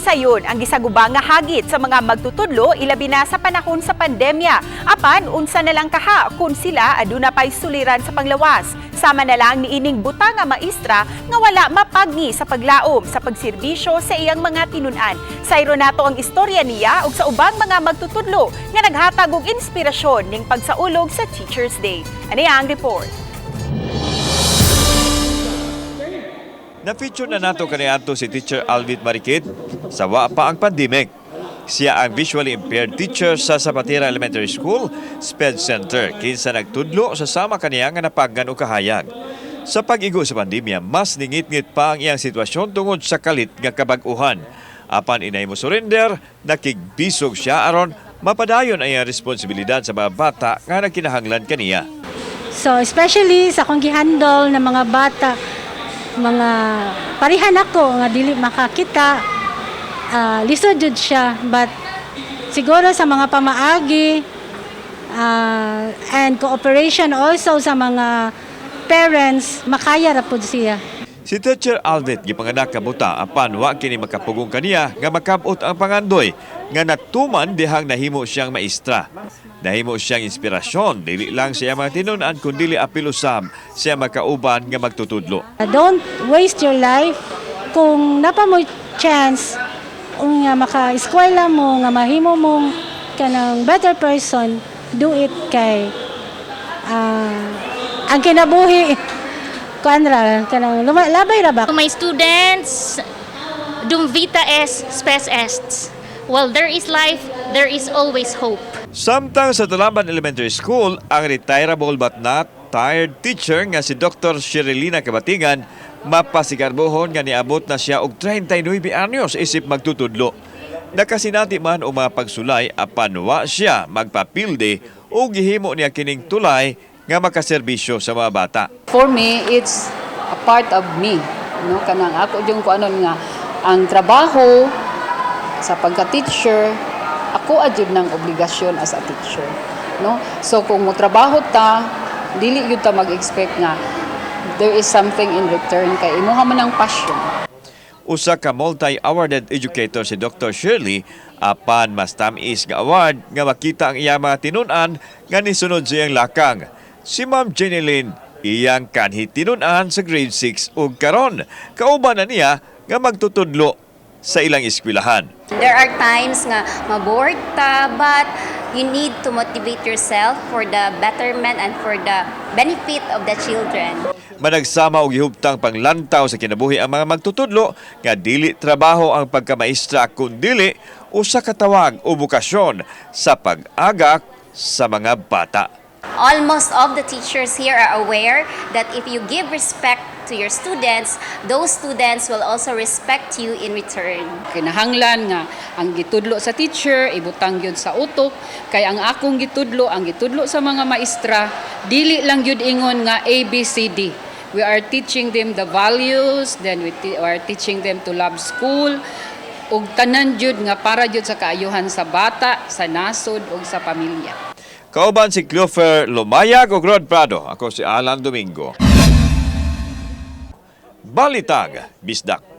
Sayon ang gisaguba nga hagit sa mga magtutudlo, ilabi na sa panahon sa pandemya. Apan unsa na lang kaha kung sila aduna pay suliran sa panglawas? Sama na lang niining buta nga maestra nga wala mapagni sa paglaom sa pagserbisyo sa iyang mga tinun-an. Sayro nato ang istorya niya ug sa ubang mga magtutudlo nga naghatag og inspirasyon ning pagsaulog sa Teachers Day. Ani ang report. Na-feature na nato kaniadto si Teacher Alvit Marikit sa wa pa ang pandemic. Siya ang visually impaired teacher sa Zapatera Elementary School SPED Center kinsa nagtudlo sa sama kaniya nga napaggan og kahayag. Sa pag-igo sa pandemya, mas ningitngit pa ang iyang sitwasyon tungod sa kalit nga kabag-uhan. Apan inay mo surrender, nakigbisog siya aron mapadayon ang iyang responsibilidad sa mga bata nga nagkinahanglan kaniya. So, especially sa akong gihandle na mga bata, mga parihan ako nga dili makakita, lisod jud siya. But siguro sa mga pamaagi and cooperation also sa mga parents, makaya ra pud siya. Si Teacher Alvet gipanganak ka buta, apan wa kini makapugong kaniya nga makabot ang pangandoy nga natuman dihang nahimo siyang maestra. Nahimo siyang inspirasyon dili lang siya mga tinun-an kundili apil usab siya makauban nga magtutudlo. Don't waste your life kung naa pa mo chance nga maka-eskwela mo, nga mahimo mong kanang better person, do it kay ang kinabuhi kuan ra, kanang labay ra ba. To my students, dum vita est, spes est. While there is life, there is always hope. Samtang sa Talamban Elementary School, ang retirable but not tired teacher nga si Dr. Sherilina Kabatingan mapasigarbohon nga niabot na siya og 39 anyos isip magtutudlo. Nakasinati man og mga pagsulay, apan wa siya magpapilde o gihimo niya kining tulay nga makaserbisyo sa mga bata. For me, it's a part of me. No, kanang ako yung kuanon nga ang trabaho sa pagka-teacher, ako adjud ng obligasyon as a teacher. No? So kung mo trabaho ta, dili gyud ta mag-expect nga there is something in return kay imuha man ang passion. Usa ka multi-awarded educator si Dr. Shirley, apan mas tamis nga award nga makita ang iyang mga tinun-an nga nisunod sa iyang lakang. Si Ma'am Jeneline, iyang kanhi tinun-an sa grade 6 ug karon kauban na niya nga magtutudlo sa ilang eskwelahan. There are times nga mabored ta, but you need to motivate yourself for the betterment and for the benefit of the children. Managsama og gihuptang panglantaw sa kinabuhi ang mga magtutudlo nga dili trabaho ang pagkamaestra kundili usa ka tawag o bokasyon sa pag-agak sa mga bata. Almost all the teachers here are aware that if you give respect to your students, those students will also respect you in return. Kinahanglan nga ang gitudlo sa teacher ibutang gyud sa utok kay ang akong gitudlo, ang gitudlo sa mga maestra, dili lang gyud ingon nga A B C D. We are teaching them the values, then we are teaching them to love school ug tanan jud nga para jud sa kaayuhan sa bata, sa nasod ug sa pamilya. Kauban si Clofer Lumayag ug Rod Prado. Ako si Alan Domingo. Balitang Bisdak.